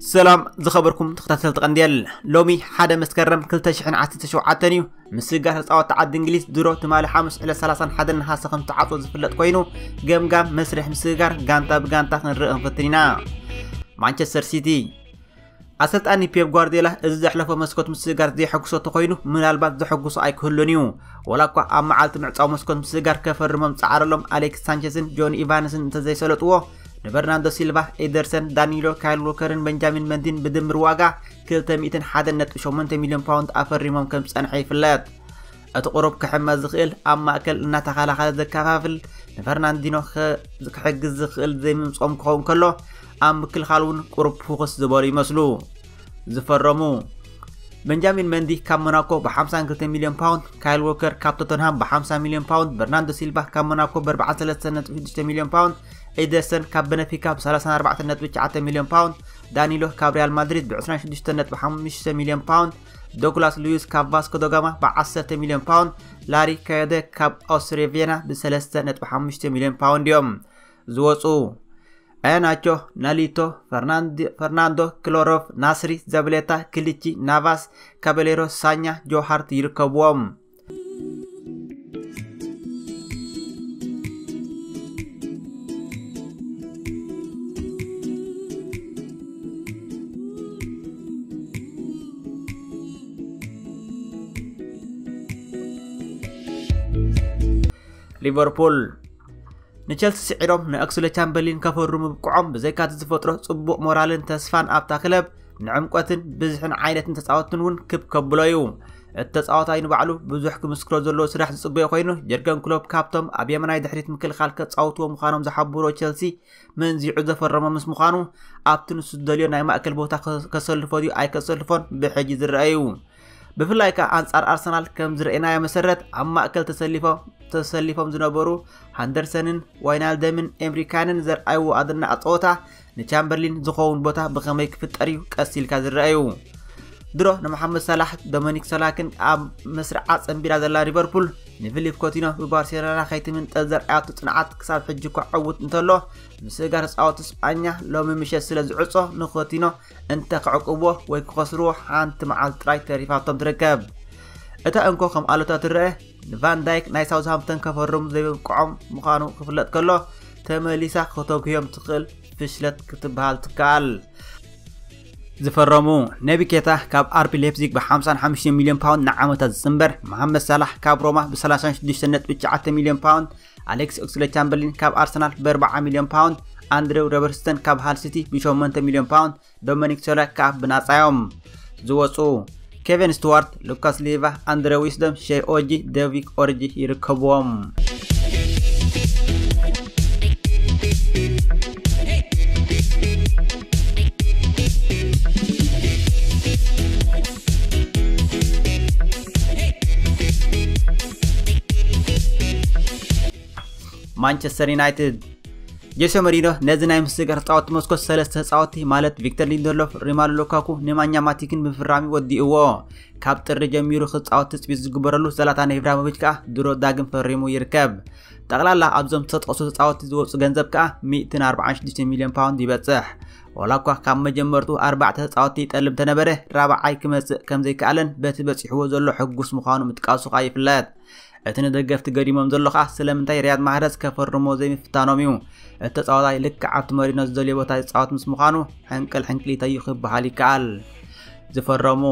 ሰላም ዝኸበርኩም ተኸታተልቲ ቀንዴል፣ ሎሚ ሓደ መስከረም ክልተ ሽሕን ዓሰርተ ሸውዓተን እዩ። ምስግጋር ተጻወትቲ ዓዲ እንግሊዝ ድሮ ትማሊ ሓሙስ ዕለት ሰላሳን ሓደን ነሓሰ ከም ተዓጾ ዝፍለጥ ኮይኑ፣ ገምጋም መስርሕ ምስግጋር ጋንታ ብጋንታ ክንርኢ ክንፍትን ኢና። ማንቸስተር ሲቲ፣ ኣሰልጣኒ ፔፕ ጓርዲዮላ እዚ ዘሕለፎ መስኮት ምስግጋር ዘየሐጉሶ ተኾይኑ፣ ምናልባት ዘሐጉሶ ኣይክህሉን እዩ። ወላ እኳ ኣብ መዓልቲ ምዕጻው መስኮት ምስግጋር ከፈርሞም ጻዕረሎም ኣሌክስ ሳንቸዝን ጆኒ ኢቫንስን እንተዘይሰለጥዎ፣ ንበርናንዶ ሲልቫ፣ ኤደርሰን፣ ዳኒሎ፣ ካይል ዎከርን ቤንጃሚን መንዲን ብድምር ዋጋ ክልተ ሚእትን ሓደን ነጥቢ ሸሞንተ ሚልዮን ፓውንድ ኣፈሪሞም ከም ዝጸንሐ ይፍለጥ። እቲ ቁሩብ ክሕመ ዝኽእል ኣብ ማእከል እናተኸላኸለ ዘከፋፍል፣ ንፈርናንዲኖ ከ-፣ ክሕግዝ ዝኽእል ዘይምምጾም ክኸውን ከሎ፣ ኣብ ምክልኻል እውን ቁሩብ ፍኹስ ዝበሉ ይመስሉ ዝፈረሙ። ቤንጃሚን መንዲ ካብ ሞናኮ ብ52 ሚልዮን ፓውንድ፣ ካይል ዎከር ካብ ቶተንሃም ብ50 ሚልዮን ፓውንድ፣ በርናንዶ ሲልቫ ካብ ሞናኮ ብ43.6 ሚልዮን ፓውንድ፣ ኤደርሰን ካብ በነፊካ ብ34.9 ሚልዮን ፓውንድ፣ ዳኒሎ ካብ ሪያል ማድሪድ ብ26.5 ሚልዮን ፓውንድ፣ ዶግላስ ሉዊስ ካብ ቫስኮ ዶጋማ ብ10 ሚልዮን ፓውንድ፣ ላሪ ካዮደ ካብ ኦስትሪያ ቪየና ብ3.5 ሚልዮን ፓውንድ እዮም ዝወፁ። ኣያናቾ፣ ናሊቶ፣ ፈርናንድ-፣ ፈርናንዶ፣ ክሎሮፍ፣ ናስሪ፣ ዘብሌታ፣ ክልቺ፣ ናቫስ፣ ካበሌሮ፣ ሳኛ፣ ጆሃርት ይርከብዎም። ሊቨርፑል፣ ንቸልሲ ስዒሮም ንኦክስሌድ ቻምበርሊን ከፈርሙ ምብቅዖም ብዘይካቲ ዝፈጥሮ ጽቡቕ ሞራልን ተስፋን ኣብታ ክለብ፣ ንዕምቆትን ብዝሕን ዓይነትን ተጻወትን እውን ክብ ከብሎ እዩ። እቲ ተጻዋታይ ንባዕሉ ብዙሕ ክምስክሮ ዘለዎ ስራሕ ዝጽበዮ ኮይኑ፣ ጀርገን ክሎፕ ካብቶም ኣብ የመናይ ድሕሪት ምክልኻል ከጻውትዎ ምዃኖም ዝሓብሮ ቸልሲ መንዚዑ ዘፈረሞ ምስ ምዃኑ፣ ኣብቲ ንሱ ዝደልዮ ናይ ማእከል ቦታ ከ-፣ ከሰልፎ ድዩ ኣይከሰልፎን ብሕጂ ዝረአ እዩ። ብፍላይ ከኣ ኣንጻር ኣርሰናል ከም ዝረኣናዮ መሰረት ኣብ ማእከል ተሰሊፎም፣ ተሰሊፎም ዝነበሩ ሃንደርሰንን ዋይናልደምን ኤምሪካንን ዘርኣይዎ ኣደናቂ ጸወታ ንቻምበርሊን ዝኸውን ቦታ ብኸመይ ክፍጠር እዩ ቀስ ኢልካ ዝረኣዩ። ድሮ ንመሓመድ ሳላሕ፣ ዶሚኒክ ሶላክን ኣብ መስርዓ ጸንቢራ ዘላ ሊቨርፑል፣ ንፊሊፕ ኮቲኖ ብባርሴሎና ከይትምንጠል ዘርኣያቶ ጽንዓት ክሳብ ሕጂ እኳ ዕዉት እንተሎ፣ ምስግጋር ተጻወትቲ ስጳኛ ሎሚ ምሸት ስለ ዝዕጾ፣ ንኮቲኖ እንተ ክዕቅብዎ ወይ ክኸስርዎ ሓንቲ መዓልቲ ጥራይ ተሪፋቶም ትርከብ። እታ እንኮ ከም ኣሉታ ትረአ፣ ንቫን ዳይክ ናይ ሳውዝሃምፕተን ከፈርም ዘይብቅዖም ምዃኑ ክፍለጥ ከሎ፣ ተመሊሳ ከተጉህዮም ትኽእል ፍሽለት ክትበሃል ትከኣል። ዝፈረሙ፣ ነቢ ኬታ ካብ ኣርቢ ሌፕዚግ ብ55 ሚልዮን ፓውንድ ንዓመታት ዝጽንበር፣ መሓመድ ሳላሕ ካብ ሮማ ብ36.9 ሚልዮን ፓውንድ፣ ኣሌክስ ኦክስሌድ ቻምበርሊን ካብ ኣርሰናል ብ40 ሚልዮን ፓውንድ፣ ኣንድሬው ሮበርትሰን ካብ ሃል ሲቲ ብ8 ሚልዮን ፓውንድ፣ ዶሚኒክ ሶላክ ከኣ ብናጻ እዮም ዝወጹ። ኬቨን ስቱዋርት፣ ሉካስ ሊቫ፣ ኣንድሬ ዊስደም፣ ሼይ ኦጂ፣ ዴቪክ ኦርጂ ይርከብዎም። ማንቸስተር ዩናይትድ፣ ጆሴ ሞሪኖ ነዚ ናይ ምስግጋር ተጻወትቲ መስኮት ሰለስተ ተጻወትቲ ማለት ቪክተር ሊንደሎፍ፣ ሪማሉ ሉካኩ፣ ኔማኛ ማቲክን ብምፍራም ወዲእዎ። ካብ ጥሪ ጀሚሩ ክጻወት ትጽቢት ዝግበረሉ ዘላታን ኢብራሂሞቪች ከኣ ድሮ ዳግም ፈሪሙ ይርከብ። ጠቕላላ ኣብዞም ዝተጠቕሱ ተጻወትቲ ዝወጹ ገንዘብ ከኣ ሚእትን ኣርባዓን ሽዱሽተ ሚልዮን ፓውንድ ይበጽሕ። ዋላ እኳ ካብ መጀመርቱ ኣርባዕተ ተጻወትቲ ይጠልብ እንተነበረ፣ ራብዓይ ክመጽእ ከም ዘይከኣለን በቲ በጺሕዎ ዘሎ ሕጉስ ምዃኑ ምጥቃሱ ከኣ ይፍለጥ። እቲ ንደገፍቲ ገዲሞም ዘሎ ከኣ ስለምንታይ ሪያድ ማህረዝ ከፈርሞ ዘይምፍታኖም እዩ። እቲ ተጻዋታይ ልክዕ ኣብቲ መሪኖ ዝደልዮ ቦታ ይጻወት ምስ ምዃኑ ሕንቅል ሕንቅሊተይ እዩ ክበሃል ይከኣል። ዝፈረሙ፣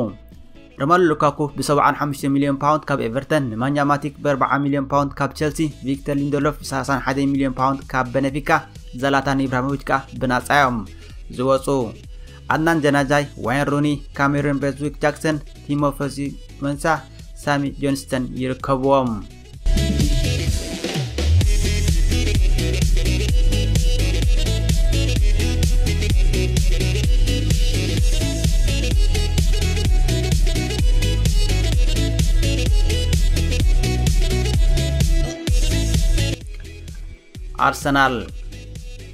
ሮማሉ ሉካኩ ብ75 ሚልዮን ፓውንድ ካብ ኤቨርተን፣ ኔማኛ ማቲክ ብ40 ሚልዮን ፓውንድ ካብ ቸልሲ፣ ቪክተር ሊንደሎፍ ብ31 ሚልዮን ፓውንድ ካብ በነፊካ፣ ዘላታን ኢብራሂሞቪች ከኣ ብናጻ እዮም ዝወጹ። ኣድናን ጀናጃይ፣ ዋይን ሩኒ፣ ካሜሩን ብሬዝዊክ ጃክሰን፣ ቲሞፈሲ መንሳ፣ ሳሚ ጆንስተን ይርከብዎም። ኣርሰናል፣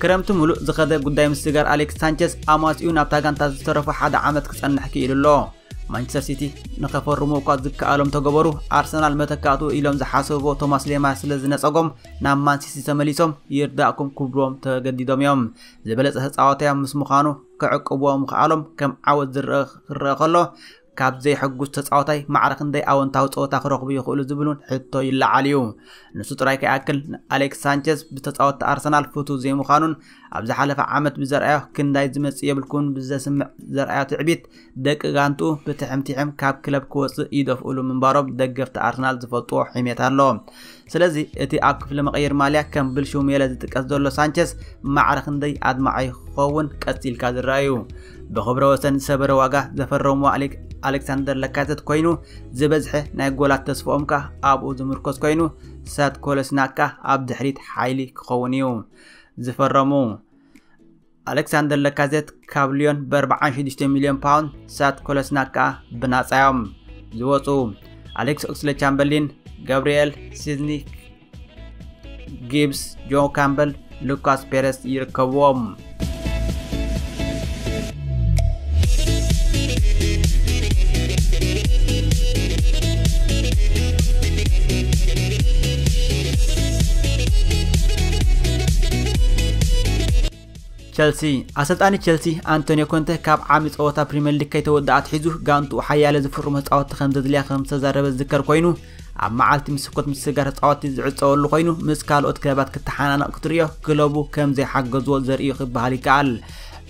ክረምቲ ሙሉእ ዝኸደ ጉዳይ ምስግጋር ኣሌክስ ሳንቸዝ ኣማጺኡ ናብታ ጋንታ ዝተረፎ ሓደ ዓመት ክጸንሕ ክኢሉ ኣሎ። ማንቸስተር ሲቲ ንኸፈርሙ እኳ ዝከኣሎም ተገበሩ፣ ኣርሰናል መተካእትኡ ኢሎም ዝሓሰብዎ ቶማስ ሌማር ስለ ዝነጸጎም ናብ ማንሲቲ ተመሊሶም ይርዳእኩም ክብልዎም ተገዲዶም እዮም። ዝበለጸ ተጻዋታይ ምስ ምዃኑ ክዕቅብዎ ምኽኣሎም ከም ዓወት ዝረአ ክረአ ከሎ፣ ካብ ዘይሕጉስ ተጻዋታይ ማዕረ ክንደይ ኣወንታዊ ጸወታ ክረኽቡ ይኽእሉ ዝብል እውን ሕቶ ይለዓል እዩ። ንሱ ጥራይ ከይኣክል፣ ኣሌክስ ሳንቸዝ ብተጻወትቲ ኣርሰናል ፍቱው ዘይምዃኑን ኣብ ዝሓለፈ ዓመት ብዘርኣዮ ክንዳይ ዝመጽእ የብልኩን ብዘስምዕ ዘርኣዮ ትዕቢት፣ ደቂ ጋንቱ ብትሕምቲሕም ካብ ክለብ ክወጽእ ይደፍእሉ ምንባሮም ደገፍቲ ኣርሰናል ዝፈልጥዎ ሕሜት ኣሎ። ስለዚ እቲ ኣብ ክፍሊ መቐይር ማልያ ከም ብልሽው ሜለ ዝጥቀስ ዘሎ ሳንቸዝ ማዕረ ክንደይ ኣድማዒ ክኸውን ቀጺልካ ዝረኣዩ። ብኽብረ ወሰን ዝሰበረ ዋጋ ዘፈረምዎ ኣሌክ-፣ ኣሌክሳንደር ለካዘት ኮይኑ፣ ዝበዝሐ ናይ ጎላት ተስፍኦም ከኣ ኣብኡ ዝምርኮስ ኮይኑ፣ ሳት ኮለስናካ ኣብ ድሕሪት ሓይሊ ክኸውን እዩ። ዝፈረሙ ኣሌክሳንደር ለካዘት ካብ ሊዮን ብ ኣርባዓን ሽዱሽተ ሚልዮን ፓውንድ፣ ሳት ኮለስናካ ብናጻ እዮም ዝወጹ። ኣሌክስ ኦክስሌድ ቻምበርሊን፣ ጋብሪኤል ሲዝኒ፣ ጊብስ፣ ጆ ካምበል፣ ሉካስ ፔረስ ይርከብዎም። ቸልሲ። ኣሰልጣኒ ቸልሲ ኣንቶኒዮ ኮንተ ካብ ዓሚ ጸወታ ፕሪምየር ሊግ ከይተወደኣ ኣትሒዙ ጋንትኡ ሓያለ ዝፍርሙ ተጻወትቲ ከም ዘድልያ ከም ዝተዛረበ ዝዝከር ኮይኑ፣ ኣብ መዓልቲ ምስኮት ምስጋር ተጻወትቲ ዝዕጸወሉ ኮይኑ፣ ምስ ካልኦት ክለባት ክተሓናነቕ ክትርእዮ ክለቡ ከም ዘይሓገዝዎ ዘርኢ እዩ ክበሃል ይከኣል።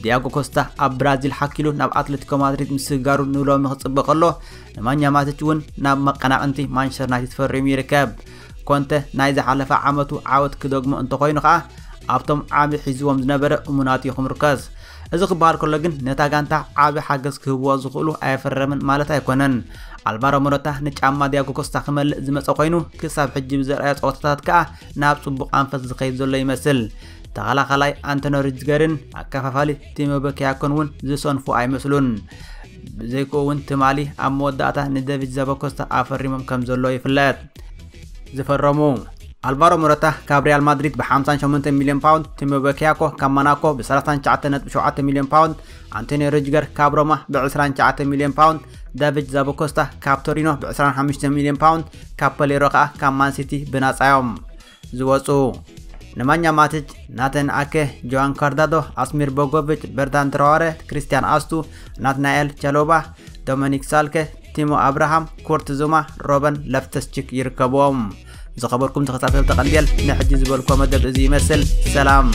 ዲያጎ ኮስታ ኣብ ብራዚል ሓኪሉ ናብ ኣትሌቲኮ ማድሪድ ምስጋሩ ንሎሚ ክጽበ ከሎ፣ ነማኛ ማቲች እውን ናብ መቀናቕንቲ ማንቸስተር ዩናይትድ ፈሪሙ ይርከብ። ኮንተ ናይ ዝሓለፈ ዓመቱ ዓወት ክደግሞ እንተኾይኑ ከኣ፣ ኣብቶም ዓቢ ሒዝዎም ዝነበረ እሙናት እዩ ክምርኮስ። እዚ ክበሃል ከሎ ግን፣ ነታ ጋንታ ዓቢ ሓገዝ ክህብዎ ዝኽእሉ ኣየፈረምን ማለት ኣይኮነን። ኣልቫሮ ሞራታ ንጫማ ዲያጎ ኮስታ ክመልእ ዝመጸ ኮይኑ፣ ክሳብ ሕጂ ብዘርኣዮ ጸወታታት ከኣ ናብ ጽቡቕ ኣንፈት ዝኸይድ ዘሎ ይመስል። ተኸላኻላይ ኣንቶኒ ሩዲገርን ኣከፋፋሊ ቲሞ በኪያኮን እውን ዝሰንፉ ኣይመስሉን። ብዘይክኡ እውን ትማሊ ኣብ መወዳእታ ንደቪድ ዛቦኮስታ ኣፈሪሞም ከም ዘሎ ይፍለጥ። ዝፈረሙ ኣልቫሮ ሞራታ ካብ ሪያል ማድሪድ ብ ሓምሳን ሸሞንተን ሚልዮን ፓውንድ፣ ቲሞ በኪያኮ ካብ ሞናኮ ብ ሰላሳን ትሽዓተን ነጥቢ ሸውዓተ ሚልዮን ፓውንድ፣ ኣንቶኒዮ ሩዲገር ካብ ሮማ ብ ዕስራን ትሽዓተን ሚልዮን ፓውንድ፣ ዳቪድ ዛቦኮስታ ካብ ቶሪኖ ብ ዕስራን ሓሙሽተን ሚልዮን ፓውንድ፣ ካብ ፓሌሮ ከኣ ካብ ማን ሲቲ ብናጻ እዮም ዝወጹ። ነማኛ ማቲች፣ ናተን ኣኬ፣ ጆዋን ካርዳዶ፣ ኣስሚር ቦጎቪች፣ በርታን ትራዋረ፣ ክሪስቲያን ኣስቱ፣ ናትናኤል ቻሎባ፣ ዶሚኒክ ሳልከ፣ ቲሞ ኣብርሃም፣ ኩርት ዙማ፣ ሮበን ለፍተስቺክ ይርከብዎም። ዝኸበርኩም ተኸታተልቲ ቀንዴል፣ ንሕጂ ዝበልኮ መደብ እዚ ይመስል። ሰላም።